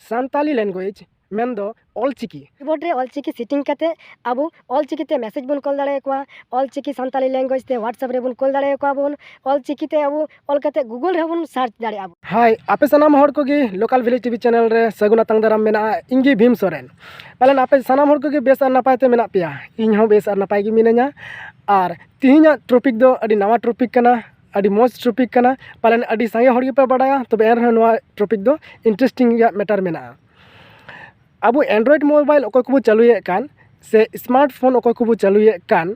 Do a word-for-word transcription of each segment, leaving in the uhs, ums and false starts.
Santali language ᱢᱮᱱᱫᱚ Ol Chiki. Keyboard ᱨᱮ Ol Chiki setting ᱠᱟᱛᱮ ᱟᱵᱚ ᱚᱞᱪᱤᱠᱤ ᱛᱮ message ᱵᱚᱱ ᱠᱚᱞ ᱫᱟᱲᱮᱭᱟᱠᱚᱣᱟ, ᱚᱞᱪᱤᱠᱤ ᱥᱟᱱᱛᱟᱞᱤ language ᱛᱮ WhatsApp ᱨᱮᱵᱚᱱ ᱠᱚᱞ ᱫᱟᱲᱮᱭᱟᱠᱚᱣᱟ ᱵᱚᱱ, ᱚᱞᱪᱤᱠᱤ ᱛᱮ ᱟᱵᱚ ᱚᱞ ᱠᱟᱛᱮ Google ᱨᱮᱦᱚᱸ ᱵᱚᱱ search ᱫᱟᱲᱮᱭᱟᱜᱼᱟ ᱵᱚᱱ᱾ ᱦᱟᱭ, ᱟᱯᱮ ᱥᱟᱱᱟᱢ ᱦᱚᱲ ᱠᱚᱜᱮ Local Village TV channel ᱨᱮ ᱥᱟᱹᱜᱩᱱ ᱟᱛᱟᱝ ᱫᱟᱨᱟᱢ ᱢᱮᱱᱟᱜᱼᱟ᱾ ᱤᱧ ᱜᱮ ᱵᱷᱤᱢ ᱥᱚᱨᱮᱱ᱾ ᱯᱟᱞᱮᱱ ᱟᱯᱮ ᱥᱟᱱᱟᱢ ᱦᱚᱲ ᱠᱚᱜᱮ ᱵᱮᱥ ᱟᱨ ᱱᱟᱯᱟᱭ ᱛᱮ ᱢᱮᱱᱟᱜ ᱯᱮᱭᱟ᱾ ᱤᱧ ᱦᱚᱸ ᱵᱮᱥ ᱟᱨ ᱱᱟᱯᱟᱭ ᱜᱮ ᱢᱤᱱᱟᱹᱧᱟ᱾ ᱟᱨ ᱛᱤᱦᱤᱧᱟᱜ topic ᱫᱚ ᱟᱹᱰᱤ ᱱᱟᱣᱟ topic ᱠᱟᱱᱟ, ᱟᱹᱰᱤ ᱢᱚᱡᱽ topic ᱠᱟᱱᱟ᱾ ᱯᱟᱞᱮᱱ ᱟᱹᱰᱤ ᱥᱟᱸᱜᱮ ᱦᱚᱲ ᱜᱮᱯᱮ ᱵᱟᱰᱟᱭᱟ, ᱛᱚᱵᱮ ᱮᱱ ᱨᱮᱦᱚᱸ ᱱᱚᱣᱟ topic ᱫᱚ interesting ᱨᱮᱭᱟᱜ matter ᱢᱮᱱᱟᱜᱼᱟ᱾ ᱟᱵᱚ Android mobile ᱚᱠᱚᱭ ᱠᱚᱵᱚ ᱪᱟᱹᱞᱩᱭᱮᱫ ᱠᱟᱱ ᱥᱮ smart phone ᱚᱠᱚᱭ ᱠᱚᱵᱚ ᱪᱟᱹᱞᱩᱭᱮᱫ ᱠᱟᱱ,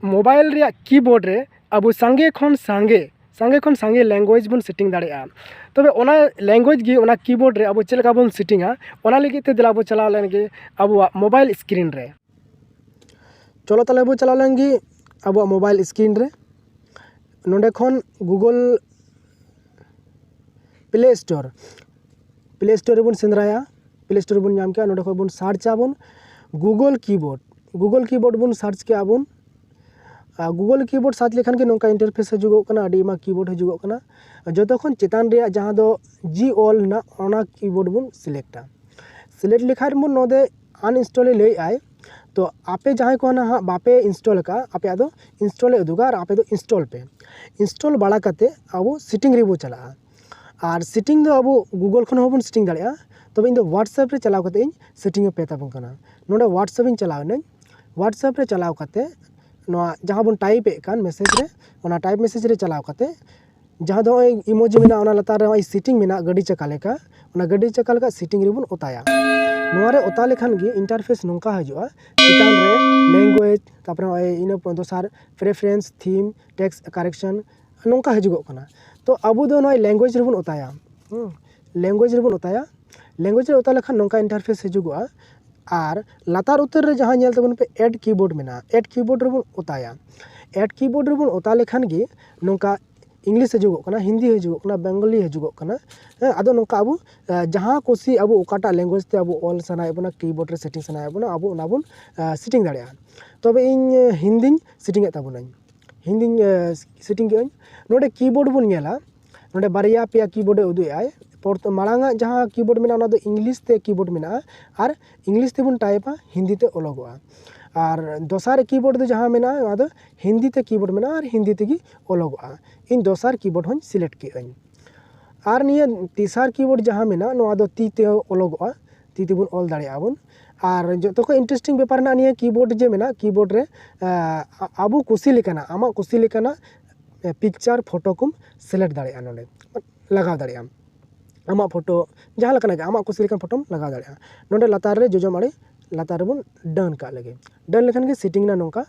mobile ᱨᱮᱭᱟᱜ keyboard ᱨᱮ ᱟᱵᱚ ᱥᱟᱸᱜᱮ ᱠᱷᱚᱱ ᱥᱟᱸᱜᱮ, ᱥᱟᱸᱜᱮ ᱠᱷᱚᱱ ᱥᱟᱸᱜᱮ language ᱵᱚᱱ setting ᱫᱟᱲᱮᱭᱟᱜᱼᱟ᱾ ᱛᱚᱵᱮ ᱚᱱᱟ language ᱜᱮ ᱚᱱᱟ keyboard ᱨᱮ ᱟᱵᱚ ᱪᱮᱫ ᱞᱮᱠᱟ ᱵᱚᱱ setting ᱟ, ᱚᱱᱟ ᱞᱟᱹᱜᱤᱫ ᱛᱮ ᱫᱮᱞᱟ ᱵᱚ ᱪᱟᱞᱟᱣ ᱞᱮᱱ ᱜᱮ ᱟᱵᱚᱣᱟᱜ mobile screen ᱨᱮ᱾ ᱪᱚᱞᱚ ᱛᱟᱦᱞᱮ ᱵᱚ ᱪᱟᱞᱟᱣ ᱞᱮᱱ ᱜᱮ ᱟᱵᱚᱣᱟᱜ mobile screen ᱨᱮ᱾ ᱱᱚᱰᱮ ᱠᱷᱚᱱ Google Play Store, Play Store ᱨᱮᱵᱚᱱ ᱥᱮᱸᱫᱽᱨᱟᱭᱟ, Play Store ᱨᱮᱵᱚᱱ ᱧᱟᱢ ᱠᱮᱜᱼᱟ᱾ ᱱᱚᱰᱮ ᱠᱷᱚᱱ ᱵᱚᱱ search ᱟᱵᱚᱱ Google Keyboard, Google Keyboard ᱵᱚᱱ search ᱠᱮᱜᱼᱟ ᱵᱚᱱ᱾ ᱟᱨ Google Keyboard search ᱞᱮᱠᱷᱟᱱ ᱜᱮ ᱱᱚᱝᱠᱟ interface ᱦᱤᱡᱩᱜᱚᱜ ᱠᱟᱱᱟ, ᱟᱹᱰᱤ ᱟᱭᱢᱟ keyboard ᱦᱤᱡᱩᱜᱚᱜ ᱠᱟᱱᱟ᱾ ᱡᱚᱛᱚ ᱠᱷᱚᱱ ᱪᱮᱛᱟᱱ ᱨᱮᱭᱟᱜ ᱡᱟᱦᱟᱸ ᱫᱚ G all ᱦᱮᱱᱟᱜ, ᱚᱱᱟ keyboard ᱵᱚᱱ select ᱟ᱾ Select ᱞᱮᱠᱷᱟᱱ ᱵᱚᱱ ᱱᱚᱰᱮ uninstall ᱮ ᱞᱟᱹᱭᱮᱫ ᱟᱭ᱾ ᱛᱚ ᱟᱯᱮ ᱡᱟᱦᱟᱸᱭ ᱠᱚ ᱱᱟᱦᱟᱜ ᱵᱟᱯᱮ install ᱟᱠᱟᱫᱼᱟ, ᱟᱯᱮᱭᱟᱜ ᱫᱚ install ᱮ ᱩᱫᱩᱜᱟ ᱟᱨ ᱟᱯᱮ ᱫᱚ install ᱯᱮ᱾ Install ᱵᱟᱲᱟ ᱠᱟᱛᱮ ᱟᱵᱚ setting ᱨᱮᱵᱚ ᱪᱟᱞᱟᱜᱼᱟ᱾ ᱟᱨ setting ᱫᱚ ᱟᱵᱚ Google ᱠᱷᱚᱱ ᱦᱚᱸᱵᱚᱱ setting ᱫᱟᱲᱮᱭᱟᱜᱼᱟ᱾ ᱛᱚᱵᱮ ᱤᱧ ᱫᱚ WhatsApp ᱨᱮ ᱪᱟᱞᱟᱣ ᱠᱟᱛᱮ ᱤᱧ setting ᱮ ᱯᱮ ᱛᱟᱵᱚᱱ ᱠᱟᱱᱟ᱾ ᱱᱚᱰᱮ WhatsApp ᱤᱧ ᱪᱟᱞᱟᱣ ᱮᱱᱟᱹᱧ᱾ WhatsApp ᱨᱮ ᱪᱟᱞᱟᱣ ᱠᱟᱛᱮ ᱱᱚᱣᱟ ᱡᱟᱦᱟᱸ ᱵᱚᱱ type ᱮᱫ ᱠᱟᱱ message ᱨᱮ, ᱚᱱᱟ type message ᱨᱮ ᱪᱟᱞᱟᱣ ᱠᱟᱛᱮ ᱡᱟᱦᱟᱸ ᱫᱚ ᱱᱚᱜᱼᱚᱭ emoji ᱢᱮᱱᱟᱜᱼᱟ, ᱚᱱᱟ ᱞᱟᱛᱟᱨ ᱨᱮ ᱱᱚᱜᱼᱚᱭ setting ᱢᱮᱱᱟᱜᱼᱟ, ᱜᱟᱹᱰᱤ ᱪᱟᱠᱟ ᱞᱮᱠᱟ, ᱚᱱᱟ ᱜᱟᱹᱰᱤ ᱪᱟᱠᱟ ᱞᱮᱠᱟ setting ᱨᱮᱵᱚᱱ ᱚᱛᱟᱭᱟ᱾ ᱱᱚᱣᱟ ᱨᱮ ᱚᱛᱟ ᱞᱮᱠᱷᱟᱱ ᱜᱮ interface ᱱᱚᱝᱠᱟ ᱦᱤᱡᱩᱜᱼᱟ᱾ ᱪᱮᱛᱟᱱ ᱨᱮ language, ᱛᱟᱨᱯᱚᱨᱮ ᱱᱚᱜᱼᱚᱭ ᱤᱱᱟᱹ ᱯᱚᱨ ᱫᱚᱥᱟᱨ preference, theme, text correction, ᱱᱚᱝᱠᱟ ᱦᱤᱡᱩᱜᱚᱜ ᱠᱟᱱᱟ᱾ ᱛᱚ ᱟᱵᱚ ᱫᱚ ᱱᱚᱜᱼᱚᱭ language ᱨᱮᱵᱚᱱ ᱚᱛᱟᱭᱟ᱾ ᱦᱩᱸ, language ᱨᱮᱵᱚᱱ ᱚᱛᱟᱭᱟ᱾ Language ᱨᱮ ᱚᱛᱟ ᱞᱮᱠᱷᱟᱱ ᱱᱚᱝᱠᱟ interface ᱦᱤᱡᱩᱜᱚᱜᱼᱟ᱾ ᱟᱨ ᱞᱟᱛᱟᱨ ᱩᱛᱟᱹᱨ ᱨᱮ ᱡᱟᱦᱟᱸ ᱧᱮᱞ ᱛᱟᱵᱚᱱ ᱯᱮ add keyboard ᱢᱮᱱᱟᱜᱼᱟ, add keyboard ᱨᱮᱵᱚᱱ ᱚᱛᱟᱭᱟ᱾ Add keyboard ᱨᱮᱵᱚᱱ ᱚᱛᱟ ᱞᱮᱠᱷᱟᱱ ᱜᱮ ᱱᱚᱝᱠᱟ English ᱦᱤᱡᱩᱜᱚᱜ ᱠᱟᱱᱟ, ᱦᱤᱱᱫᱤ ᱦᱤᱡᱩᱜᱚᱜ ᱠᱟᱱᱟ, ᱵᱮᱝᱜᱚᱞᱤ ᱦᱤᱡᱩᱜᱚᱜ ᱠᱟᱱᱟ᱾ ᱦᱮᱸ, ᱟᱫᱚ ᱱᱚᱝᱠᱟ ᱟᱵᱚ, ᱟᱸ, ᱡᱟᱦᱟᱸ ᱠᱩᱥᱤ ᱟᱵᱚ ᱚᱠᱟᱴᱟᱜ language ᱛᱮ ᱟᱵᱚ ᱚᱞ ᱥᱟᱱᱟᱭᱮᱫ ᱵᱚᱱᱟ, keyboard ᱨᱮ setting ᱥᱟᱱᱟᱭᱮᱫ ᱵᱚᱱᱟ, ᱟᱵᱚ ᱚᱱᱟ ᱵᱚᱱ, ᱟᱸ, setting ᱫᱟᱲᱮᱭᱟᱜᱼᱟ᱾ ᱛᱚᱵᱮ ᱤᱧ, ᱟᱸ, ᱦᱤᱱᱫᱤᱧ setting ᱮᱫ ᱛᱟᱵᱚᱱᱟᱹᱧ, ᱦᱤᱱᱫᱤᱧ, ᱟᱸ, setting ᱠᱮᱫᱟᱹᱧ᱾ ᱱᱚᱰᱮ keyboard ᱵᱚᱱ ᱧᱮᱞᱟ, ᱱᱚᱰᱮ ᱵᱟᱨᱭᱟ ᱯᱮᱭᱟ keyboard ᱮ ᱩᱫᱩᱜ ᱮᱫ ᱟᱭ᱾ ᱯᱚᱨ ᱢᱟᱲᱟᱝ ᱟᱜ ᱡᱟᱦᱟᱸ ᱠᱤᱵᱳᱨᱰ ᱢᱮᱱᱟᱜᱼᱟ, ᱚᱱᱟ ᱫᱚ ᱤᱝᱞᱤᱥ ᱛᱮ ᱠᱤᱵᱳᱨᱰ ᱢᱮᱱᱟᱜᱼᱟ ᱟᱨ ᱤᱝᱞᱤᱥ ᱛᱮᱵᱚᱱ ᱴᱟᱭᱤᱯᱟ, ᱦᱤᱱᱫᱤ ᱛᱮ ᱚᱞᱚᱜᱚᱜᱼᱟ᱾ ᱟᱨ ᱫᱚᱥᱟᱨ ᱠᱤᱵᱳᱨᱰ ᱫᱚ ᱡᱟᱦᱟᱸ ᱢᱮᱱᱟᱜᱼᱟ, ᱚᱱᱟ ᱫᱚ ᱦᱤᱱᱫᱤ ᱛᱮ ᱠᱤᱵᱳᱨᱰ ᱢᱮᱱᱟᱜᱼᱟ ᱟᱨ ᱦᱤᱱᱫᱤ ᱛᱮᱜᱮ ᱚᱞᱚᱜᱚᱜᱼᱟ᱾ ᱤᱧ ᱫᱚᱥᱟᱨ ᱠᱤᱵᱳᱨᱰ ᱦᱚᱸᱧ ᱥᱤᱞᱮᱠᱴ ᱠᱮᱫ ᱟᱹᱧ᱾ ᱟᱨ ᱱᱤᱭᱟᱹ ᱛᱮᱥᱟᱨ ᱠᱤᱵᱳᱨᱰ ᱡᱟᱦᱟᱸ ᱢᱮᱱᱟᱜᱼᱟ, ᱱᱚᱣᱟ ᱫᱚ ᱛᱤ ᱛᱮ ᱚᱞᱚᱜᱚᱜᱼᱟ, ᱛᱤ ᱛᱮᱵᱚᱱ ᱚᱞ ᱫᱟᱲᱮᱭᱟᱜᱼᱟ ᱵᱚᱱ᱾ ᱟᱨ ᱡᱚᱛᱚ ᱠᱷᱚᱱ ᱤᱱᱴᱟᱨᱮᱥᱴᱤᱝ ᱵᱮᱯᱟᱨ ᱢᱮᱱᱟᱜᱼᱟ ᱱᱤᱭᱟᱹ ᱠᱤᱵᱳᱨᱰ ᱡᱮ ᱢᱮᱱᱟᱜᱼᱟ, ᱠᱤᱵᱳᱨᱰ ᱨᱮ ᱟᱵᱚ ᱠᱩᱥᱤ ᱞᱮᱠᱟᱱᱟᱜ, ᱟᱢᱟᱜ ᱠᱩᱥᱤ ᱞᱮᱠᱟᱱᱟᱜ ᱯᱤᱠᱪᱟᱨ, ᱯᱷᱳᱴᱳ ᱠᱚᱢ ᱥᱤᱞᱮᱠᱴ ᱫᱟᱲᱮᱭᱟᱜᱼᱟ, ᱱᱚᱰᱮ ᱞᱟᱜᱟᱣ ᱫᱟᱲᱮᱭᱟᱜᱼᱟᱢ, ᱟᱢᱟᱜ ᱯᱷᱳᱴᱳ ᱡᱟᱦᱟᱸ ᱞᱮᱠᱟᱱᱟᱜ ᱜᱮ, ᱟᱢᱟᱜ ᱠᱩᱥᱤ ᱞᱮᱠᱟᱱ ᱯᱷᱳᱴᱳᱢ ᱞᱟᱜᱟᱣ ᱫᱟᱲᱮᱭᱟᱜᱼᱟ᱾ ᱱᱚᱰᱮ ᱞᱟᱛᱟᱨ ᱨᱮ ᱡᱚᱡᱚᱢ ᱟᱲᱮ ᱞᱟᱛᱟᱨ ᱨᱮᱵᱚᱱ ᱰᱟᱱ ᱠᱟᱜ ᱞᱮᱜᱮ᱾ ᱰᱟᱱ ᱞᱮᱠᱷᱟᱱ ᱜᱮ ᱥᱮᱴᱤᱝ ᱮᱱᱟ ᱱᱚᱝᱠᱟ᱾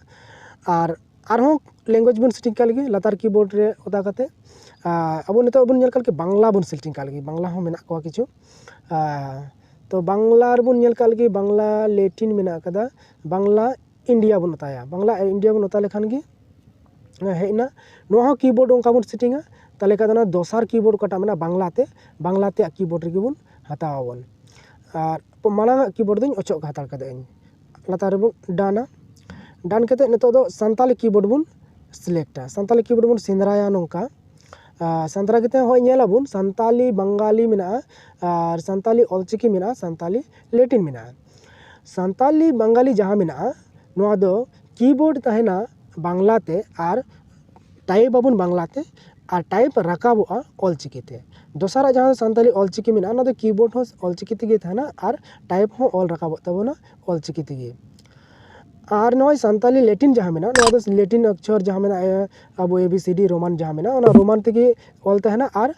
ᱟᱨ ᱟᱨᱦᱚᱸ ᱞᱮᱝᱜᱩᱭᱮᱡᱽ ᱵᱚᱱ ᱥᱮᱴᱤᱝ ᱠᱟᱜ ᱞᱮᱜᱮ, ᱞᱟᱛᱟᱨ ᱠᱤᱵᱳᱨᱰ ᱨᱮ ᱚᱛᱟ ᱠᱟᱛᱮ᱾ ᱟᱨ ᱟᱵᱚ ᱱᱤᱛᱚᱜ ᱵᱚᱱ ᱧᱮᱞ ᱠᱟᱜ ᱞᱮᱜᱮ, ᱵᱟᱝᱞᱟ ᱵᱚᱱ ᱥᱮᱴᱤᱝ ᱠᱟᱜ ᱞᱮᱜᱮ, ᱵᱟᱝᱞᱟ ᱦᱚᱸ ᱢᱮᱱᱟᱜ ᱠᱚᱣᱟ ᱠᱤᱪᱷᱩ᱾ ᱟᱨ ᱛᱚ ᱵᱟᱝᱞᱟ ᱨᱮᱵᱚᱱ ᱧᱮᱞ ᱠᱟᱜ ᱞᱮᱜᱮ, ᱵᱟᱝᱞᱟ ᱞᱮᱴᱤᱱ ᱢᱮᱱᱟᱜ ᱠᱟᱫᱟ, ᱵᱟᱝᱞᱟ ᱤᱱᱰᱤᱭᱟ ᱵᱚᱱ ᱚᱛᱟᱭᱟ᱾ ᱵᱟᱝᱞᱟ ᱤᱱᱰᱤᱭᱟ ᱵᱚᱱ ᱚᱛᱟ ᱞᱮᱠᱷᱟᱱ ᱜᱮ ᱦᱮᱡ ᱮᱱᱟ᱾ ᱱᱚᱣᱟ ᱦᱚᱸ ᱠᱤᱵᱳᱨᱰ ᱚᱱᱠᱟ ᱵᱚᱱ ᱥᱮᱴᱤᱝᱟ᱾ ᱛᱟᱦᱚᱞᱮ ᱠᱷᱟᱱ ᱫᱚ ᱚᱱᱟ ᱫᱚᱥᱟᱨ ᱠᱤᱵᱳᱨᱰ ᱚᱠᱟᱴᱟᱜ ᱢᱮᱱᱟᱜᱼᱟ ᱵᱟᱝᱞᱟᱛᱮ, ᱵᱟᱝᱞᱟ ᱛᱮᱭᱟᱜ ᱠᱤᱵᱳᱨᱰ ᱨᱮᱜᱮ ᱵᱚᱱ ᱦᱟᱛᱟᱣ ᱟᱵᱚᱱ᱾ ᱟᱨ ᱢᱟᱲᱟᱝ ᱟᱜ ᱠᱤᱵᱳᱨᱰ ᱫᱚᱧ ᱚᱪᱚᱜ ᱦᱟᱛᱟᱲ ᱠᱟᱫᱟᱹᱧ᱾ ᱞᱟᱛᱟᱨ ᱨᱮᱵᱚᱱ ᱰᱟᱱᱟ᱾ ᱰᱟᱱ ᱠᱟᱛᱮᱫ ᱱᱤᱛᱚᱜ ᱫᱚ ᱥᱟᱱᱛᱟᱞᱤ ᱠᱤᱵᱳᱨᱰ ᱵᱚᱱ ᱥᱤᱞᱮᱠᱴᱟ᱾ ᱥᱟᱱᱛᱟᱞᱤ ᱠᱤᱵᱳᱨᱰ ᱵᱚᱱ ᱥᱮᱸᱫᱽᱨᱟᱭᱟ ᱱᱚᱝᱠᱟ᱾ ᱟᱨ ᱥᱮᱸᱫᱽᱨᱟ ᱠᱟᱛᱮᱫ ᱦᱚᱸᱜᱼᱚᱭ ᱧᱮᱞ ᱟᱵᱚᱱ ᱥᱟᱱᱛᱟᱞᱤ ᱵᱟᱝᱜᱟᱞᱤ ᱢᱮᱱᱟᱜᱼᱟ, ᱟᱨ ᱥᱟᱱᱛᱟᱞᱤ ᱚᱞᱪᱤᱠᱤ ᱢᱮᱱᱟᱜᱼᱟ, ᱥᱟᱱᱛᱟᱞᱤ ᱞᱮᱴᱤᱱ ᱢᱮᱱᱟᱜᱼᱟ᱾ ᱥᱟᱱᱛᱟᱞᱤ ᱵᱟᱝᱜᱟᱞᱤ ᱡᱟᱦᱟᱸ ᱢᱮᱱᱟᱜᱼᱟ, ᱱᱚᱣᱟ ᱫᱚ ᱠᱤᱵᱳᱨᱰ ᱛᱟᱦᱮᱱᱟ ᱵᱟᱝᱞᱟᱛᱮ ᱟᱨ ᱴᱟᱭᱤᱯ ᱟᱵᱚᱱ ᱵᱟᱝᱞᱟᱛᱮ ᱟᱨ ᱴᱟᱭᱤᱯ ᱨᱟᱠᱟᱵᱚᱜᱼᱟ ᱚᱞᱪᱤᱠᱤᱛᱮ᱾ ᱫᱚᱥᱟᱨᱟᱜ ᱡᱟᱦᱟᱸ ᱥᱟᱱᱛᱟᱞᱤ ᱚᱞᱪᱤᱠᱤ ᱢᱮᱱᱟᱜᱼᱟ, ᱚᱱᱟ ᱫᱚ ᱠᱤᱵᱳᱨᱰ ᱦᱚᱸ ᱚᱞᱪᱤᱠᱤ ᱛᱮᱜᱮ ᱛᱟᱦᱮᱱᱟ ᱟᱨ ᱴᱟᱭᱤᱯ ᱦᱚᱸ ᱚᱞ ᱨᱟᱠᱟᱵᱚᱜ ᱛᱟᱵᱚᱱᱟ ᱚᱞᱪᱤᱠᱤ ᱛᱮᱜᱮ᱾ ᱟᱨ ᱱᱚᱜᱼᱚᱭ ᱥᱟᱱᱛᱟᱞᱤ ᱞᱮᱴᱤᱱ ᱡᱟᱦᱟᱸ ᱢᱮᱱᱟᱜᱼᱟ, ᱱᱚᱣᱟ ᱫᱚ ᱞᱮᱴᱤᱱ ᱚᱠᱪᱷᱚᱨ ᱡᱟᱦᱟᱸ ᱢᱮᱱᱟᱜᱼᱟ, ᱟᱵᱚ A B C D Roman ᱡᱟᱦᱟᱸ ᱢᱮᱱᱟᱜᱼᱟ, ᱚᱱᱟ ᱨᱳᱢᱟᱱ ᱛᱮᱜᱮ ᱚᱞ ᱛᱟᱦᱮᱱᱟ ᱟᱨ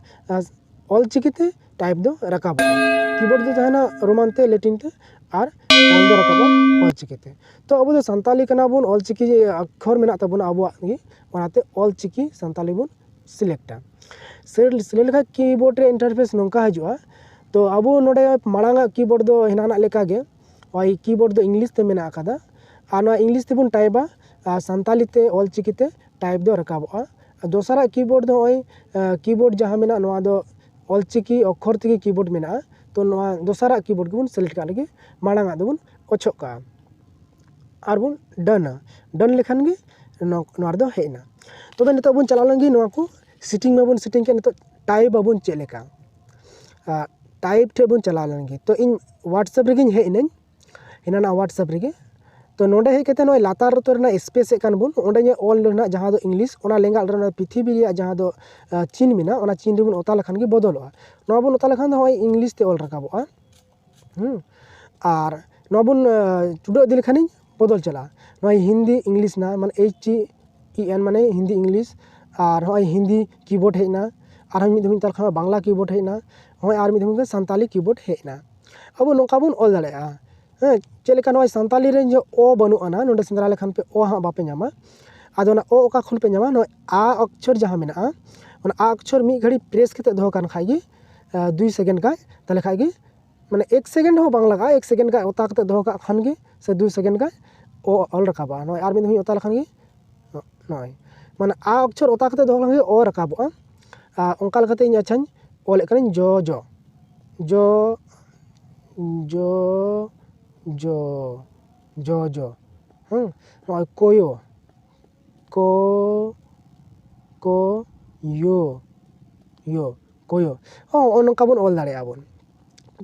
ᱚᱞᱪᱤᱠᱤ ᱛᱮ ᱴᱟᱭᱤᱯ ᱫᱚ ᱨᱟᱠᱟᱵᱚᱜᱼᱟ᱾ ᱠᱤᱵᱳᱨᱰ ᱫᱚ ᱛᱟᱦᱮᱱᱟ ᱨᱳᱢᱟᱱ ᱛᱮ, ᱞᱮᱴᱤᱱ ᱛᱮ, ᱟᱨ ᱚᱞ ᱫᱚ ᱨᱟᱠᱟᱵᱚᱜᱼᱟ ᱚᱞᱪᱤᱠᱤ ᱛᱮ᱾ ᱛᱚ ᱟᱵᱚ ᱫᱚ ᱥᱟᱱᱛᱟᱞᱤ ᱠᱟᱱᱟ ᱵᱚᱱ, ᱚᱞᱪᱤᱠᱤ ᱚᱠᱠᱷᱚᱨ ᱢᱮᱱᱟᱜ ᱛᱟᱵᱚᱱᱟ ᱟᱵᱚᱣᱟᱜ ᱜᱮ, ᱚᱱᱟᱛᱮ ᱚᱞᱪᱤᱠᱤ ᱥᱟᱱᱛᱟᱞᱤ ᱵᱚᱱ ᱥᱤᱞᱮᱠᱴᱟ᱾ ᱥᱤᱞᱮᱠᱴ ᱞᱮᱠᱷᱟᱡ ᱠᱤᱵᱳᱨᱰ ᱨᱮ ᱤᱱᱴᱟᱨᱯᱷᱮᱥ ᱱᱚᱝᱠᱟ ᱦᱤᱡᱩᱜᱼᱟ᱾ ᱛᱚ ᱟᱵᱚ ᱱᱚᱰᱮ ᱢᱟᱲᱟᱝ ᱟᱜ ᱠᱤᱵᱳᱨᱰ ᱫᱚ ᱦᱮᱱᱟᱱᱟᱜ ᱞᱮᱠᱟ ᱜᱮ, ᱳᱭ ᱠᱤᱵᱳᱨᱰ ᱫᱚ ᱤᱝᱞᱤᱥ ᱛᱮ ᱢᱮᱱᱟᱜ ᱟᱠᱟᱫᱟ, ᱟᱨ ᱱᱚᱣᱟ ᱤᱝᱞᱤᱥ ᱛᱮᱵᱚᱱ ᱴᱟᱭᱤᱯᱟ, ᱟᱨ ᱥᱟᱱᱛᱟᱞᱤ ᱛᱮ ᱚᱞᱪᱤᱠᱤ ᱛᱮ ᱴᱟᱭᱤᱯ ᱫᱚ ᱨᱟᱠᱟᱵᱚᱜᱼᱟ᱾ ᱟᱨ ᱫᱚᱥᱟᱨᱟᱜ ᱠᱤᱵᱳᱨᱰ ᱫᱚ ᱱᱚᱜᱼᱚᱭ, ᱟᱸ, ᱠᱤᱵᱳᱨᱰ ᱡᱟᱦᱟᱸ ᱢᱮᱱᱟᱜᱼᱟ, ᱱᱚᱣᱟ ᱫᱚ ᱚᱞᱪᱤᱠᱤ ᱚᱠᱠᱷᱚᱨ ᱛᱮᱜᱮ ᱠᱤᱵᱳᱨᱰ ᱢᱮᱱᱟᱜᱼᱟ᱾ ᱛᱚ ᱱᱚᱣᱟ ᱫᱚᱥᱟᱨᱟᱜ ᱠᱤᱵᱳᱨᱰ ᱜᱮᱵᱚᱱ ᱥᱤᱞᱮᱠᱴ ᱠᱟᱜ ᱞᱮᱜᱮ, ᱢᱟᱲᱟᱝ ᱟᱜ ᱫᱚᱵᱚᱱ ᱚᱪᱚᱜ ᱠᱟᱜᱼᱟ᱾ ᱟᱨ ᱵᱚᱱ ᱰᱟᱱᱟ᱾ ᱰᱟᱱ ᱞᱮᱠᱷᱟᱱ ᱜᱮ ᱱᱚ-, ᱱᱚᱣᱟ ᱨᱮᱫᱚ ᱦᱮᱡ ᱮᱱᱟ᱾ ᱛᱚᱵᱮ ᱱᱤᱛᱚᱜ ᱵᱚᱱ ᱪᱟᱞᱟᱣ ᱞᱮᱱ ᱜᱮ, ᱱᱚᱣᱟ ᱠᱚ ᱥᱮᱴᱤᱝ ᱢᱟᱵᱚᱱ ᱥᱮᱴᱤᱝ ᱠᱮᱫ, ᱱᱤᱛᱚᱜ ᱴᱟᱭᱤᱯ ᱟᱵᱚᱱ ᱪᱮᱫ ᱞᱮᱠᱟ᱾ ᱴᱟᱭᱤᱯ ᱴᱷᱮᱡ ᱵᱚᱱ ᱪᱟᱞᱟᱣ ᱞᱮᱱ ᱜᱮ᱾ ᱛᱚ ᱤᱧ WhatsApp ᱨᱮᱜᱮᱧ ᱦᱮᱡ ᱮᱱᱟᱹᱧ, ᱦᱮᱱᱟᱱᱟᱜ WhatsApp ᱨᱮᱜᱮ᱾ ᱛᱚ ᱱᱚᱰᱮ ᱦᱮᱡ ᱠᱟᱛᱮ ᱱᱚᱜᱼᱚᱭ ᱞᱟᱛᱟᱨ ᱩᱛᱟᱹᱨ ᱨᱮᱱᱟᱜ ᱥᱯᱮᱥ ᱮᱫ ᱠᱟᱱ ᱵᱚᱱ, ᱚᱸᱰᱮ ᱧᱮᱞ ᱚᱞ ᱨᱮᱱᱟᱜ ᱡᱟᱦᱟᱸ ᱫᱚ ᱤᱝᱞᱤᱥ, ᱚᱱᱟ ᱞᱮᱸᱜᱟ ᱨᱮ ᱚᱱᱟ ᱯᱨᱤᱛᱷᱤᱵᱤ ᱨᱮᱭᱟᱜ ᱡᱟᱦᱟᱸ ᱫᱚ ᱪᱤᱱ ᱢᱮᱱᱟᱜᱼᱟ, ᱚᱱᱟ ᱪᱤᱱ ᱨᱮᱵᱚᱱ ᱚᱛᱟ ᱞᱮᱠᱷᱟᱱ ᱜᱮ ᱵᱚᱫᱚᱞᱚᱜᱼᱟ᱾ ᱱᱚᱣᱟ ᱵᱚᱱ ᱚᱛᱟ ᱞᱮᱠᱷᱟᱱ ᱫᱚ ᱱᱚᱜᱼᱚᱭ ᱤᱝᱞᱤᱥ ᱛᱮ ᱚᱞ ᱨᱟᱠᱟᱵᱚᱜᱼᱟ᱾ ᱦᱩᱸ᱾ ᱟᱨ ᱱᱚᱣᱟ ᱵᱚᱱ ᱪᱩᱰᱟᱹᱜ ᱤᱫᱤ ᱞᱮᱠᱷᱟᱱᱤᱧ ᱵᱚᱫᱚᱞ ᱪᱟᱞᱟᱜᱼᱟ᱾ ᱱᱚᱜᱼᱚᱭ ᱦᱤᱱᱫᱤ ᱤᱝᱞᱤᱥ ᱱᱟ, ᱢᱟᱱᱮ H E N, ᱢᱟᱱᱮ ᱦᱤᱱᱫᱤ ᱤᱝᱞᱤᱥ᱾ ᱟᱨ ᱱᱚᱜᱼᱚᱭ ᱦᱤᱱᱫᱤ ᱠᱤᱵᱳᱨᱰ ᱦᱮᱡ ᱮᱱᱟ᱾ ᱟᱨᱦᱚᱸ ᱢᱤᱫ ᱫᱷᱟᱣ ᱤᱧ ᱛᱟᱞ ᱠᱷᱟᱱ ᱵᱟᱝᱞᱟ ᱠᱤᱵᱳᱨᱰ ᱦᱮᱡ ᱮᱱᱟ᱾ ᱱᱚᱜᱼᱚᱭ ᱟᱨ ᱢᱤᱫ ᱫᱷᱟᱣ ᱥᱟᱱᱛᱟᱞᱤ ᱠᱤᱵᱳᱨᱰ ᱦᱮᱡ ᱮᱱᱟ᱾ ᱟᱵᱚ ᱱᱚᱝᱠᱟ ᱵᱚᱱ ᱚᱞ ᱫᱟᱲᱮᱭᱟᱜᱼᱟ᱾ ᱦᱮᱸ, ᱪᱮᱫ ᱞᱮᱠᱟ ᱱᱚᱜᱼᱚᱭ ᱥᱟᱱᱛᱟᱞᱤ ᱨᱮ ᱡᱮ ᱚ ᱵᱟᱹᱱᱩᱜ ᱟᱱᱟ, ᱱᱚᱰᱮ ᱥᱮᱸᱫᱽᱨᱟ ᱞᱮᱠᱷᱟᱱ ᱯᱮ ᱚ ᱦᱟᱸᱜ ᱵᱟᱯᱮ ᱧᱟᱢᱟ᱾ ᱟᱫᱚ ᱚᱱᱟ ᱚ ᱚᱠᱟ ᱠᱷᱚᱱ ᱯᱮ ᱧᱟᱢᱟ? ᱱᱚᱜᱼᱚᱭ ᱟ ᱚᱠᱪᱷᱚᱨ ᱡᱟᱦᱟᱸ ᱢᱮᱱᱟᱜᱼᱟ, ᱚᱱᱟ ᱟ ᱚᱠᱪᱷᱚᱨ ᱢᱤᱫ ᱜᱷᱟᱹᱲᱤ ᱯᱨᱮᱥ ᱠᱟᱛᱮ ᱫᱚᱦᱚ ᱠᱟᱱ ᱠᱷᱟᱡ ᱜᱮ, ᱫᱩᱭ ᱥᱮᱠᱮᱱᱰ ᱜᱟᱱ, ᱛᱟᱦᱚᱞᱮ ᱠᱷᱟᱡ ᱜᱮ, ᱢᱟᱱᱮ ᱮᱠ ᱥᱮᱠᱮᱱᱰ ᱦᱚᱸ ᱵᱟᱝ ᱞᱟᱜᱟᱜᱼᱟ, ᱮᱠ ᱥᱮᱠᱮᱱᱰ ᱜᱟᱱ ᱚᱛᱟ ᱠᱟᱛᱮ ᱫᱚᱦᱚ ᱠᱟᱜ ᱠᱷᱟᱱ ᱜᱮ, ᱥᱮ ᱫᱩᱭ ᱥᱮᱠᱮᱱᱰ ᱜᱟᱱ ᱚ ᱚᱞ ᱨᱟᱠᱟᱵᱟ᱾ ᱱᱚᱜᱼᱚᱭ ᱟᱨ ᱢᱤᱫ ᱫᱷᱟᱣ ᱤᱧ ᱚᱛᱟ ᱞᱮᱠᱷᱟᱱ ᱜᱮ, ᱱᱚᱜᱼᱚᱭ ᱢᱟᱱᱮ ᱟ ᱚᱠᱪᱷᱚᱨ ᱚᱛᱟ ᱠᱟᱛᱮ ᱫᱚᱦᱚ ᱞᱮᱠᱷᱟᱱ ᱜᱮ ᱚ ᱨᱟᱠᱟᱵᱚᱜᱼᱟ᱾ ᱟᱨ ᱚᱱᱠᱟ ᱞᱮᱠᱟᱛᱮ ᱤᱧ ᱟᱪᱪᱷᱟᱧ ᱚᱞᱮᱫ ᱠᱟᱹᱱᱟᱹᱧ ᱡᱚ ᱡᱚ, ᱡᱚ ᱡᱚ, ᱡᱚ ᱡᱚ, ᱡᱚ ᱡᱚ᱾ ᱦᱮᱸ, ᱱᱚᱜᱼᱚᱭ ᱠᱚᱭᱚ, ᱠᱚ, ᱠᱚ, ᱭᱚ, ᱭᱚ, ᱠᱚᱭᱚ᱾ ᱦᱚᱸ, ᱱᱚᱜᱼᱚ ᱱᱚᱝᱠᱟ ᱵᱚᱱ ᱚᱞ ᱫᱟᱲᱮᱭᱟᱜᱼᱟ ᱵᱚᱱ᱾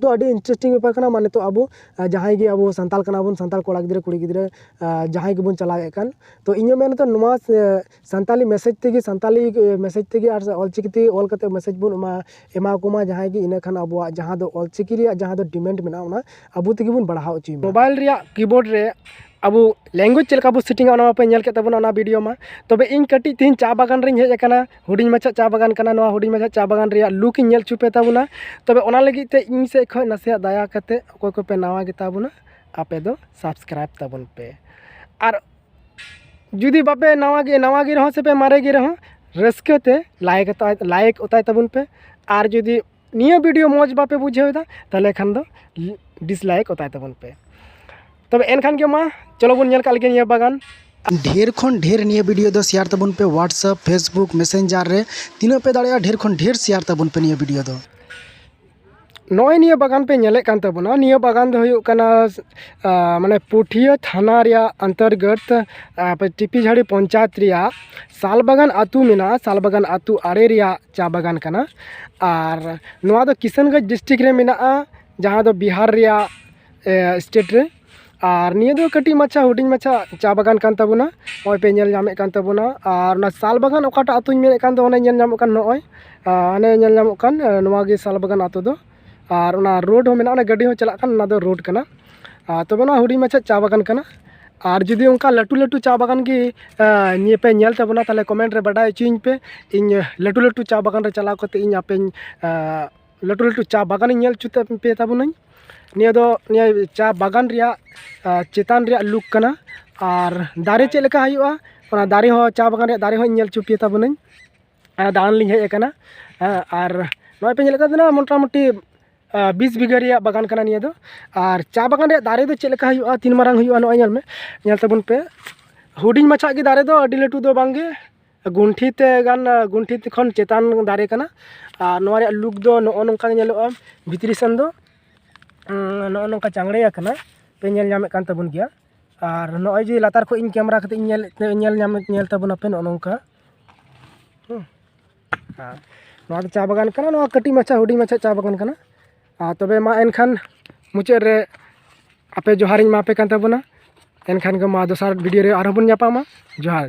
ᱛᱚ ᱟᱹᱰᱤ ᱤᱱᱴᱟᱨᱮᱥᱴᱤᱝ ᱵᱮᱯᱟᱨ ᱠᱟᱱᱟ, ᱢᱟᱱᱮ ᱛᱚ ᱟᱵᱚ, ᱟᱨ ᱡᱟᱦᱟᱸᱭ ᱜᱮ ᱟᱵᱚ ᱥᱟᱱᱛᱟᱲ ᱠᱟᱱᱟ ᱵᱚᱱ, ᱥᱟᱱᱛᱟᱲ ᱠᱚᱲᱟ ᱜᱤᱫᱽᱨᱟᱹ ᱠᱩᱲᱤ ᱜᱤᱫᱽᱨᱟᱹ, ᱟᱨ ᱡᱟᱦᱟᱸᱭ ᱜᱮᱵᱚᱱ ᱪᱟᱞᱟᱣᱮᱫ ᱠᱟᱱ, ᱛᱚ ᱤᱧᱟᱹᱜ ᱢᱮᱱ ᱫᱚ ᱱᱚᱣᱟ, ᱮ, ᱥᱟᱱᱛᱟᱞᱤ ᱢᱮᱥᱮᱡᱽ ᱛᱮᱜᱮ, ᱥᱟᱱᱛᱟᱞᱤ, ᱮ, ᱢᱮᱥᱮᱡᱽ ᱛᱮᱜᱮ ᱟᱨ ᱚᱞᱪᱤᱠᱤ ᱛᱮ ᱚᱞ ᱠᱟᱛᱮ ᱢᱮᱥᱮᱡᱽ ᱵᱚᱱ ᱮᱢᱟ, ᱮᱢᱟ ᱠᱚᱢᱟ ᱡᱟᱦᱟᱸᱭ ᱜᱮ, ᱤᱱᱟᱹ ᱠᱷᱟᱱ ᱟᱵᱚᱣᱟᱜ ᱡᱟᱦᱟᱸ ᱫᱚ ᱚᱞᱪᱤᱠᱤ ᱨᱮᱭᱟᱜ ᱡᱟᱦᱟᱸ ᱫᱚ ᱰᱤᱢᱮᱱᱰ ᱢᱮᱱᱟᱜᱼᱟ, ᱚᱱᱟ ᱟᱵᱚ ᱛᱮᱜᱮ ᱵᱚᱱ ᱵᱟᱲᱦᱟᱣ ᱦᱚᱪᱚᱭ ᱢᱟ᱾ ᱢᱳᱵᱟᱭᱤᱞ ᱨᱮᱭᱟᱜ ᱠᱤᱵᱳᱨᱰ ᱨᱮ ᱟᱵᱚ ᱞᱮᱝᱜᱩᱭᱮᱡᱽ ᱪᱮᱫ ᱞᱮᱠᱟ ᱵᱚ ᱥᱮᱴᱤᱝᱟ, ᱚᱱᱟ ᱢᱟᱯᱮ ᱧᱮᱞ ᱠᱮᱫ ᱛᱟᱵᱚᱱᱟ ᱚᱱᱟ ᱵᱷᱤᱰᱤᱭᱳ ᱢᱟ᱾ ᱛᱚᱵᱮ ᱤᱧ ᱠᱟᱹᱴᱤᱡ ᱛᱮᱦᱮᱧ ᱪᱟ ᱵᱟᱜᱟᱱ ᱨᱤᱧ ᱦᱮᱡ ᱟᱠᱟᱱᱟ, ᱦᱩᱰᱤᱧ ᱢᱟᱪᱷᱟ ᱪᱟ ᱵᱟᱜᱟᱱ ᱠᱟᱱᱟ, ᱱᱚᱣᱟ ᱦᱩᱰᱤᱧ ᱢᱟᱪᱷᱟ ᱪᱟ ᱵᱟᱜᱟᱱ ᱨᱮᱭᱟᱜ ᱞᱩᱠ ᱤᱧ ᱧᱮᱞ ᱦᱚᱪᱚ ᱯᱮ ᱛᱟᱵᱚᱱᱟ᱾ ᱛᱚᱵᱮ ᱚᱱᱟ ᱞᱟᱹᱜᱤᱫ ᱛᱮ ᱤᱧ ᱥᱮᱫ ᱠᱷᱚᱱ ᱱᱟᱥᱮᱭᱟᱜ ᱫᱟᱭᱟ ᱠᱟᱛᱮ ᱚᱠᱚᱭ ᱠᱚᱯᱮ ᱱᱟᱣᱟ ᱜᱮᱛᱟ ᱵᱚᱱᱟ, ᱟᱯᱮ ᱫᱚ ᱥᱟᱵᱥᱠᱨᱟᱭᱤᱵᱽ ᱛᱟᱵᱚᱱ ᱯᱮ᱾ ᱟᱨ ᱡᱩᱫᱤ ᱵᱟᱯᱮ ᱱᱟᱣᱟ ᱜᱮ, ᱱᱟᱣᱟ ᱜᱮ ᱨᱮᱦᱚᱸ ᱥᱮ ᱯᱮ ᱢᱟᱨᱮ ᱜᱮ ᱨᱮᱦᱚᱸ, ᱨᱟᱹᱥᱠᱟᱹ ᱛᱮ ᱞᱟᱭᱤᱠ ᱚᱛᱟᱭ, ᱞᱟᱭᱤᱠ ᱚᱛᱟᱭ ᱛᱟᱵᱚᱱ ᱯᱮ᱾ ᱟᱨ ᱡᱩᱫᱤ ᱱᱤᱭᱟᱹ ᱵᱷᱤᱰᱤᱭᱳ ᱢᱚᱡᱽ ᱵᱟᱯᱮ ᱵᱩᱡᱷᱟᱹᱣ ᱮᱫᱟ, ᱛᱟᱦᱚᱞᱮ ᱠᱷᱟᱱ ᱫᱚ ᱰᱤᱥᱞᱟᱭᱤᱠ ᱚᱛᱟᱭ ᱛᱟᱵᱚᱱ ᱯᱮ᱾ ᱛᱚᱵᱮ ᱮᱱᱠᱷᱟᱱ ᱜᱮ ᱢᱟ, ᱪᱚᱞᱚ ᱵᱚᱱ ᱧᱮᱞ ᱠᱟᱜ ᱞᱮᱜᱮ ᱱᱤᱭᱟᱹ ᱵᱟᱜᱟᱱ᱾ ᱰᱷᱮᱨ ᱠᱷᱚᱱ ᱰᱷᱮᱨ ᱱᱤᱭᱟᱹ ᱵᱷᱤᱰᱤᱭᱳ ᱫᱚ ᱥᱮᱭᱟᱨ ᱛᱟᱵᱚᱱ ᱯᱮ, WhatsApp, Facebook, Messenger ᱨᱮ ᱛᱤᱱᱟᱹᱜ ᱯᱮ ᱫᱟᱲᱮᱭᱟᱜᱼᱟ, ᱰᱷᱮᱨ ᱠᱷᱚᱱ ᱰᱷᱮᱨ ᱥᱮᱭᱟᱨ ᱛᱟᱵᱚᱱ ᱯᱮ ᱱᱤᱭᱟᱹ ᱵᱷᱤᱰᱤᱭᱳ ᱫᱚ᱾ ᱱᱚᱜᱼᱚᱭ ᱱᱤᱭᱟᱹ ᱵᱟᱜᱟᱱ ᱯᱮ ᱧᱮᱞᱮᱫ ᱠᱟᱱ ᱛᱟᱵᱚᱱᱟ, ᱱᱤᱭᱟᱹ ᱵᱟᱜᱟᱱ ᱫᱚ ᱦᱩᱭᱩᱜ ᱠᱟᱱᱟ, ᱟᱸ, ᱢᱟᱱᱮ ᱯᱩᱴᱷᱤᱭᱟᱹ ᱛᱷᱟᱱᱟ ᱨᱮᱭᱟᱜ ᱚᱱᱛᱚᱨᱜᱚᱛ, ᱟᱸ, ᱴᱤᱯᱤ ᱡᱷᱟᱹᱲᱤ ᱯᱚᱧᱪᱟᱭᱮᱛ ᱨᱮᱭᱟᱜ ᱥᱟᱞ ᱵᱟᱜᱟᱱ ᱟᱹᱛᱩ ᱢᱮᱱᱟᱜᱼᱟ᱾ ᱥᱟᱞ ᱵᱟᱜᱟᱱ ᱟᱹᱛᱩ ᱟᱲᱮ ᱨᱮᱭᱟᱜ ᱪᱟ ᱵᱟᱜᱟᱱ ᱠᱟᱱᱟ᱾ ᱟᱨ ᱱᱚᱣᱟ ᱫᱚ ᱠᱤᱥᱟᱱᱜᱚᱸᱡᱽ ᱰᱤᱥᱴᱨᱤᱠᱴ ᱨᱮ ᱢᱮᱱᱟᱜᱼᱟ, ᱡᱟᱦᱟᱸ ᱫᱚ ᱵᱤᱦᱟᱨ ᱨᱮᱭᱟᱜ, ᱮ, ᱥᱴᱮᱴ ᱨᱮ᱾ ᱟᱨ ᱱᱤᱭᱟᱹ ᱫᱚ ᱠᱟᱹᱴᱤᱡ ᱢᱟᱪᱷᱟ, ᱦᱩᱰᱤᱧ ᱢᱟᱪᱷᱟ ᱪᱟ ᱵᱟᱜᱟᱱ ᱠᱟᱱ ᱛᱟᱵᱚᱱᱟ᱾ ᱱᱚᱜᱼᱚᱭ ᱯᱮ ᱧᱮᱞ ᱧᱟᱢᱮᱫ ᱠᱟᱱ ᱛᱟᱵᱚᱱᱟ᱾ ᱟᱨ ᱚᱱᱟ ᱥᱟᱞ ᱵᱟᱜᱟᱱ ᱚᱠᱟᱴᱟᱜ ᱟᱹᱛᱩᱧ ᱢᱮᱱᱮᱫ ᱠᱟᱱ ᱫᱚ, ᱚᱱᱮ ᱧᱮᱞ ᱧᱟᱢᱚᱜ ᱠᱟᱱ ᱱᱚᱜᱼᱚᱭ, ᱟᱨ ᱚᱱᱮ ᱧᱮᱞ ᱧᱟᱢᱚᱜ ᱠᱟᱱ, ᱮ, ᱱᱚᱣᱟ ᱜᱮ ᱥᱟᱞ ᱵᱟᱜᱟᱱ ᱟᱹᱛᱩ ᱫᱚ᱾ ᱟᱨ ᱚᱱᱟ ᱨᱳᱰ ᱦᱚᱸ ᱢᱮᱱᱟᱜᱼᱟ, ᱚᱱᱟ ᱜᱟᱹᱰᱤ ᱦᱚᱸ ᱪᱟᱞᱟᱜ ᱠᱟᱱ, ᱚᱱᱟ ᱫᱚ ᱨᱳᱰ ᱠᱟᱱᱟ᱾ ᱟᱨ ᱛᱚᱵᱮ ᱚᱱᱟ ᱦᱩᱰᱤᱧ ᱢᱟᱪᱷᱟ ᱪᱟ ᱵᱟᱜᱟᱱ ᱠᱟᱱᱟ᱾ ᱟᱨ ᱡᱩᱫᱤ ᱚᱱᱠᱟ ᱞᱟᱹᱴᱩ ᱞᱟᱹᱴᱩ ᱪᱟ ᱵᱟᱜᱟᱱ ᱜᱮ, ᱮ, ᱧᱮ-, ᱯᱮ ᱧᱮᱞ ᱛᱟᱵᱚᱱᱟ, ᱛᱟᱦᱚᱞᱮ ᱠᱚᱢᱮᱱᱴ ᱨᱮ ᱵᱟᱰᱟᱭ ᱦᱚᱪᱚᱧ ᱯᱮ᱾ ᱤᱧ, ᱮ, ᱞᱟᱹᱴᱩ ᱞᱟᱹᱴᱩ ᱪᱟ ᱵᱟᱜᱟᱱ ᱨᱮ ᱪᱟᱞᱟᱣ ᱠᱟᱛᱮ ᱤᱧ ᱟᱯᱮᱧ, ᱮ, ᱞᱟᱹᱴᱩ ᱞᱟᱹᱴᱩ ᱪᱟ ᱵᱟᱜᱟᱱᱤᱧ ᱧᱮᱞ ᱦᱚᱪᱚ ᱯᱮ ᱛᱟᱵᱚᱱᱟᱹᱧ᱾ ᱱᱤᱭᱟᱹ ᱫᱚ ᱱᱤᱭᱟᱹ ᱪᱟ ᱵᱟᱜᱟᱱ ᱨᱮᱭᱟᱜ, ᱟ, ᱪᱮᱛᱟᱱ ᱨᱮᱭᱟᱜ ᱞᱩᱠ ᱠᱟᱱᱟ᱾ ᱟᱨ ᱫᱟᱨᱮ ᱪᱮᱫ ᱞᱮᱠᱟ ᱦᱩᱭᱩᱜᱼᱟ, ᱚᱱᱟ ᱫᱟᱨᱮ ᱦᱚᱸ, ᱪᱟ ᱵᱟᱜᱟᱱ ᱨᱮᱭᱟᱜ ᱫᱟᱨᱮ ᱦᱚᱸᱧ ᱧᱮᱞ ᱦᱚᱪᱚ ᱯᱮ ᱛᱟᱵᱚᱱᱟᱹᱧ᱾ ᱟ, ᱫᱟᱬᱟᱱ ᱞᱤᱧ ᱦᱮᱡ ᱟᱠᱟᱱᱟ᱾ ᱟ, ᱟᱨ ᱱᱚᱜᱼᱚᱭ ᱯᱮ ᱧᱮᱞᱮᱫ ᱠᱟᱱ ᱛᱟᱦᱮᱱᱟ, ᱢᱚᱴᱟᱢᱩᱴᱤ, ᱟ, ᱵᱤᱥ ᱵᱤᱜᱷᱟᱹ ᱨᱮᱭᱟᱜ ᱵᱟᱜᱟᱱ ᱠᱟᱱᱟ ᱱᱤᱭᱟᱹ ᱫᱚ᱾ ᱟᱨ ᱪᱟ ᱵᱟᱜᱟᱱ ᱨᱮᱭᱟᱜ ᱫᱟᱨᱮ ᱫᱚ ᱪᱮᱫ ᱞᱮᱠᱟ ᱦᱩᱭᱩᱜᱼᱟ, ᱛᱤᱱ ᱢᱟᱨᱟᱝ ᱦᱩᱭᱩᱜᱼᱟ, ᱱᱚᱜᱼᱚᱭ ᱧᱮᱞ ᱢᱮ, ᱧᱮᱞ ᱛᱟᱵᱚᱱ ᱯᱮ᱾ ᱦᱩᱰᱤᱧ ᱢᱟᱪᱷᱟ ᱜᱮ ᱫᱟᱨᱮ ᱫᱚ, ᱟᱹᱰᱤ ᱞᱟᱹᱴᱩ ᱫᱚ ᱵᱟᱝ ᱜᱮ᱾ ᱜᱩᱱᱴᱷᱤ ᱛᱮ ᱜᱟᱱ, ᱜᱩᱱᱴᱷᱤ ᱛᱮ ᱠᱷᱚᱱ ᱪᱮᱛᱟᱱ ᱫᱟᱨᱮ ᱠᱟᱱᱟ᱾ ᱟᱨ ᱱᱚᱣᱟ ᱨᱮᱭᱟᱜ ᱞᱩᱠ ᱫᱚ ᱱᱚᱜᱼᱚ ᱱᱚᱝᱠᱟ ᱜᱮ ᱧᱮᱞᱚᱜᱼᱟ᱾ ᱵᱷᱤᱛᱨᱤ ᱥᱮᱱ ᱫᱚ, ᱩᱸ, ᱱᱚᱜᱼᱚ ᱱᱚᱝᱠᱟ ᱪᱟᱝᱲᱮ ᱟᱠᱟᱱᱟ, ᱯᱮ ᱧᱮᱞ ᱧᱟᱢᱮᱫ ᱠᱟᱱ ᱛᱟᱵᱚᱱ ᱜᱮᱭᱟ᱾ ᱟᱨ ᱱᱚᱜᱼᱚᱭ ᱡᱮ ᱞᱟᱛᱟᱨ ᱠᱷᱚᱱ ᱤᱧ ᱠᱮᱢᱮᱨᱟ ᱠᱟᱛᱮ ᱤᱧ ᱧᱮᱞ, ᱧᱮᱞ ᱧᱟᱢ, ᱧᱮᱞ ᱛᱟᱵᱚᱱᱟᱯᱮ ᱱᱚᱜᱼᱚ ᱱᱚᱝᱠᱟ᱾ ᱦᱩᱸ᱾ ᱟᱨ ᱱᱚᱣᱟ ᱫᱚ ᱪᱟ ᱵᱟᱜᱟᱱ ᱠᱟᱱᱟ, ᱱᱚᱣᱟ ᱠᱟᱹᱴᱤᱡ ᱢᱟᱪᱷᱟ, ᱦᱩᱰᱤᱧ ᱢᱟᱪᱷᱟ ᱪᱟ ᱵᱟᱜᱟᱱ ᱠᱟᱱᱟ᱾ ᱟᱨ ᱛᱚᱵᱮ ᱢᱟ ᱮᱱᱠᱷᱟᱱ ᱢᱩᱪᱟᱹᱫ ᱨᱮ ᱟᱯᱮ ᱡᱚᱦᱟᱨᱤᱧ ᱮᱢᱟ ᱯᱮ ᱠᱟᱱ ᱛᱟᱵᱚᱱᱟ᱾ ᱮᱱᱠᱷᱟᱱ ᱜᱮ ᱢᱟ ᱫᱚᱥᱟᱨ ᱵᱷᱤᱰᱤᱭᱳ ᱨᱮ ᱟᱨᱦᱚᱸ ᱵᱚᱱ ᱧᱟᱯᱟᱢᱟ᱾ ᱡᱚᱦᱟᱨ᱾